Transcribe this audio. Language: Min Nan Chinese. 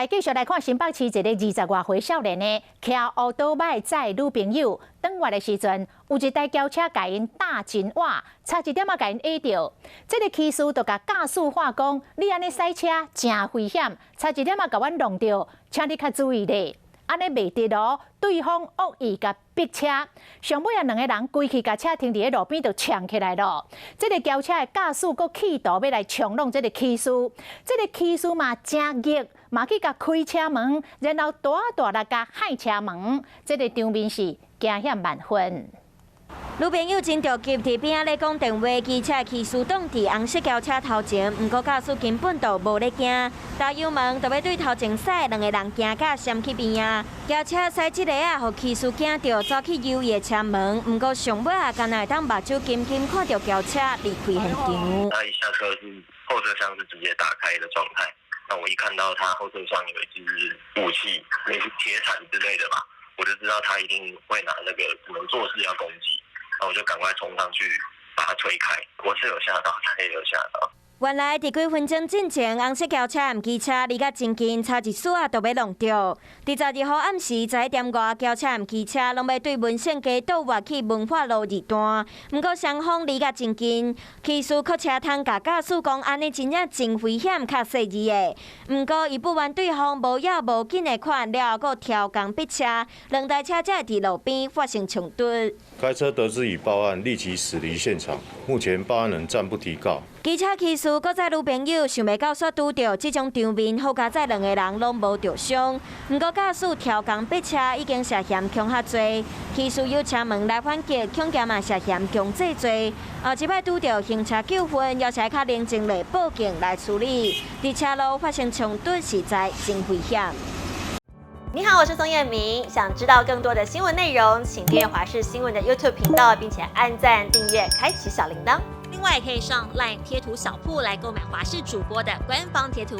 來繼續來看新北市一個20外歲少年呢，騎烏多擺載女朋友轉彎的時陣，有一台轎車共𪜶打真倚，差一點仔共𪜶壓著。這个騎士就共駕駛話講：你按呢駛車誠危險，差一點仔共阮弄著，請你較注意咧。按呢袂得囉，對方惡意共逼車，上尾仔兩个人規氣共車停佇咧路邊就衝起來囉。這个轎車的駕駛閣企圖欲來衝挵這个騎士，這个騎士嘛誠激，嘛去共開車門，然後大大力共害車門，這个場面是驚險萬分。女朋友真著急，佇邊仔咧講電話，機車騎士擋佇紅色轎車頭前，毋過駕駛根本就無咧驚，踏油門就欲對頭前駛，兩个人驚甲閃去邊仔，轎車駛這个仔，予騎士驚著，走去悠伊的車門，毋過上尾仔，干焦會當目睭金金看著轎車離開現場。他一下車是後車廂是直接打開的狀態，那我一看到他後車廂有一支武器，類似鐵鏟之類的吧，我就知道他一定會拿那個可能做事要攻擊。那我就趕快衝上去把他推開，我是有嚇到，他也有嚇到。原來佇幾分鐘進前，紅色轎車和機車離甲真近，差一絲仔就欲挵著。佇12號暗時11點外，轎車和機車攏欲對文勝街倒彎去文化路二段，毋過雙方離甲真近，騎士靠車窗共駕駛講按呢真正真危險，較細膩的。毋過伊不滿對方無要無緊的款，了後閣超工逼車，兩台車才會佇路邊發生衝突。該車得知已報案，立即駛離現場。目前報案人暫不提告。機車騎士閣載女朋友，想袂到煞拄著這種場面，好佳哉兩个人攏無著傷。毋過駕駛超工逼車已經涉嫌恐嚇罪，騎士有車門來反擊，恐驚嘛涉嫌強制罪。後一擺拄著行車糾紛，猶是愛較冷靜來報警來處理。佇車路發生衝突，實在真危險。你好，我是宋燕明。想知道更多的新聞內容，請訂閱華視新聞的 YouTube 頻道，並且按讚、訂閱、開啟小鈴鐺。另外，也可以上 LINE 貼圖小鋪來購買華視主播的官方貼圖。